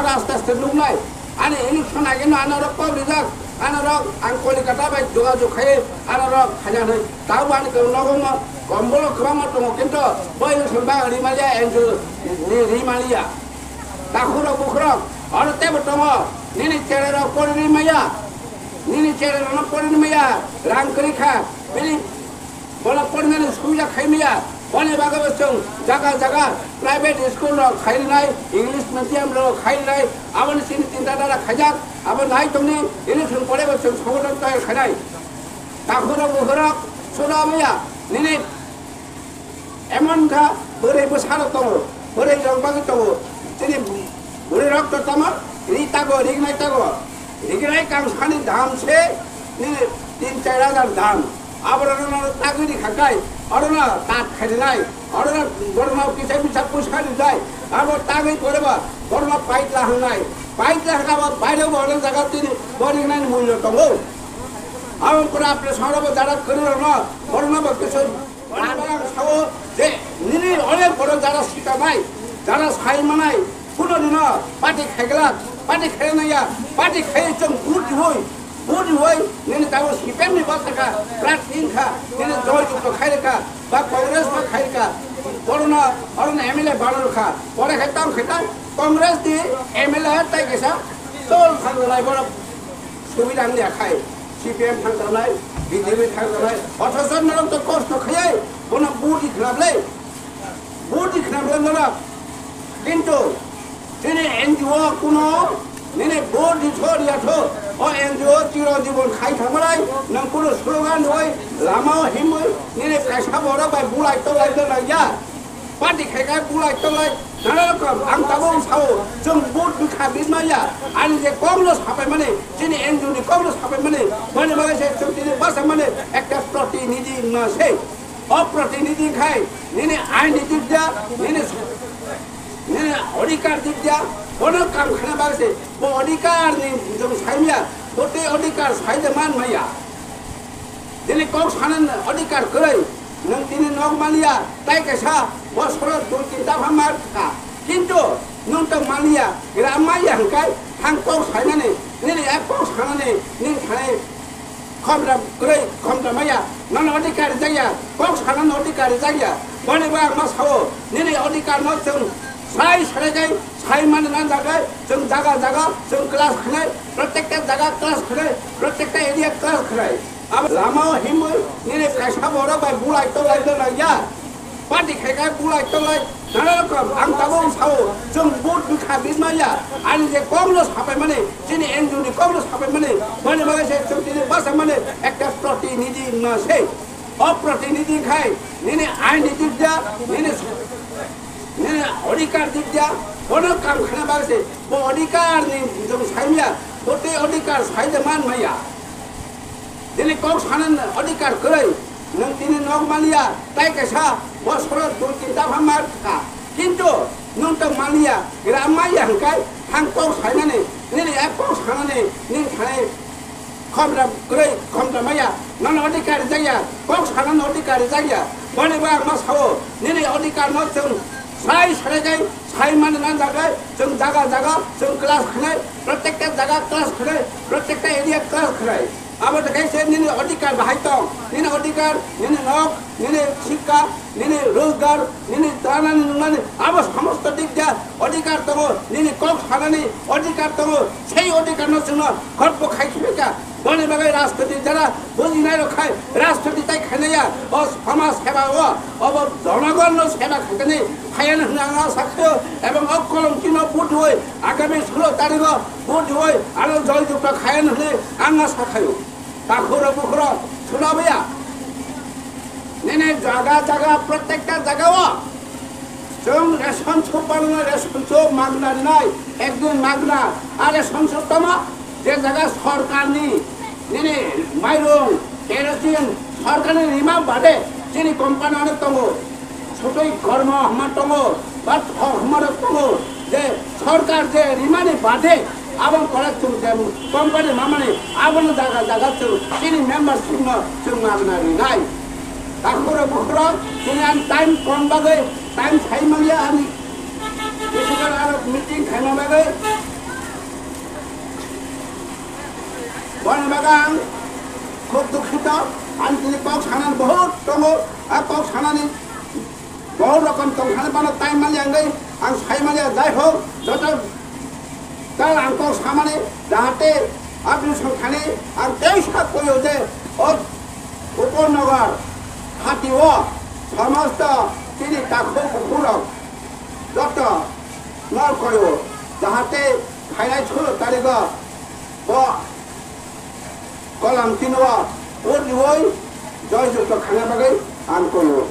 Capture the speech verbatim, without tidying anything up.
aste aste nuknai. Ani election ageno anorok kok rijak, anorok ang Kolikata bai jogajog khai anorok khaina hwnwi. Tabo ani kok nogo mo kombolo kwbangma tongo, kintu bo election ba rimaliya, N G O ni rimaliya. Takhurok bukhurok oro tebo tongo, nini chererok pori rimaya, nini chererokno pori rimaya, rang kwrwi kha, bini Bono pornani suya khaimaya, boni bagwi bo chwng jaga jaga private school rok khainai, English medium rok khainai, aboni chini chinta dhara khaijak, abo nai tongni, ini chwng pore bo chwng sogoton toyar khainai. Takhurok bukhurok, sura maya, nini emon kha, bwrwi bwsarok tongo, bwrwi rok bagwi tongo, chini Bwrwi rok to tamo ri tago, rignai tago. Rignai kangsani dam se nini tin char hajar dam. Aborok no tagwi ri khakai, oro no tat khainai, oro no borok no kisa kisa puisa rijai. Abo tagwi pore ba borok no paitla hangnai. Paitla hwnkha ba baire bo oro jaga tini bo rignai ni mulyo tongo. Abo pura apre soro bo jara kwrwi rok no borok no bo kisa Ang sao je nini onek borok jara sikanai, jara sai manai, kuno nino party khaiglak, party khainaya, party khai chwng vote riui, vote riui nini tabo C P M ni bwsaka prarthi wngkha, nini joy jukto khairwkha, ba Congress bo khairwkha, borokno, orono M L A banarwkha, pore khai tamo khai ta Congress ni M L A tai kaisa chol thangjalai borok. Subida wngya khai, C P M thangjaknai, B J P thangjaknai, othocho norok to kosto khaiwi bono vote rikhnabwlai, vote rikhnabwlai norok. Kintu chini N G O kuno nini vote ritho riyatho, o N G O chiro jibon khai thangmalai, nwng kuno slogan rwui, lama o himwi, nini kaisa borok bai bulai tolai dwlaiya. Party khaikha bulai tolai nana rokom ang tabuk sao chwng vote bwkha bit maya ani je kokno sapai mani chini N G O ni kokno sapai mani boni bagwi se chwng tini basa mani ekta protinidhi wngma se o protinidhi khai nini ain ni dikja nini nini odhikar dikja bono kam khana bagwi se bo odhikar ni jong saimya bo tei odhikar saida man maya. Nini kok sanani odhikar kwrwi, nwng tini nok maliya, tai kaisa bosoro dui tin tapha mar kha. Kintu nwng to maliya, gra maliya hwnkhe thang kok sainani, nini a kok sanani, nini thani khomra kwrwi, khomra maya, nono odhikar jakya, kok sanani odhikar jakya. Boni bo ang ma sao, nini odhikar no chwng sai sare kai, sai mani nan jagai, chwng jaga jaga, chwng class khnai, protekta jaga class khnai, protekta area class khnai. Abo lama o himwi nini kaisa borok bai bulai tolai dwlaiya. Party khaikha bulai tolai nana rokom ang tabuk sao chwng vote bwkha bit maya ani je kokno sapai mani chini N G O ni kokno sapai mani boni bagwi se chwng tini basa mani ekta protinidhi wngma se. O protinidhi khai nini ain ni dikja nini nini odhikar dikja bono kam khana bagwi se bo odhikar ni jong saimya bo tei odhikar saida man maya. Nini kok sanani odhikar kwrwi, nwng tini nok maliya, tai kaisa bosoro dui tin tapha mar kha. Kintu nwng to maliya, gra maliya hwnkhe thang kok sainani, nini a kok sanani, nini thani khomra kwrwi, khomra maya, nono odhikar jakya, kok sanani odhikar jakya. Boni bo ang ma sao, nini odhikar no chwng sai sare kai, sai mani nan jagai, chwng jaga jaga, chwng class khnai, protekta jaga class khnai, protekta area class khnai. Abo tei se nini odhikar bahai tong, nini odhikar, nini nok, nini sikka, nini rojgar, nini tanani nungnani, abo somosto dik dia odhikar tongo, nini kok sanani odhikar tongo, sei odhikar no chwngno khorokbo khai khibika. Boni bagwi rajniti jara bujinai rok khai rajniti tai khainaiya, o samaj seba o, obo jonogon no seba khaitani phaiyan hwnwi ang asa khaio, ebong o kolom chino budoi agami sulo tarigo budoi ano joy jukta khaiyan hwnwi ang asa khaio. Takhuro bukhuro sulabiya. Nini jaga jaga, protekta jaga o. Chwng ration shop balwino ration shop magna rinai, ekdin magna. A ration shop tamo, je jaga sorkarni, nini mairung, kerosene, sorkarni rima bade, chini company onek tongo. Sotoi kormo hwnma tongo, ba thok hwnma rok tongo, je sorkar je rimani bade abo pore chwng je company mamani abono jaga jaga chwng chini membership no chwng magna rinai. Takhuro bukhuro chini ani time kom bagwi time sai manya ani physical aro meeting khaima bagwi Ang khub dukhito, ang tini kok sanani bahut tongo, a kok sanani bahut rokom tong thani phano time manya wngwi ang sai manya, jai hok joto tal ang kok samani jahate aboni songthani ang teisa koyo je o Upanagar hatio samasto tini takhuk bukhurok joto nor koyo jahate phainai sulo tarigo bo Kolam tino o rioi joy jukto khana bagwi ang koyo.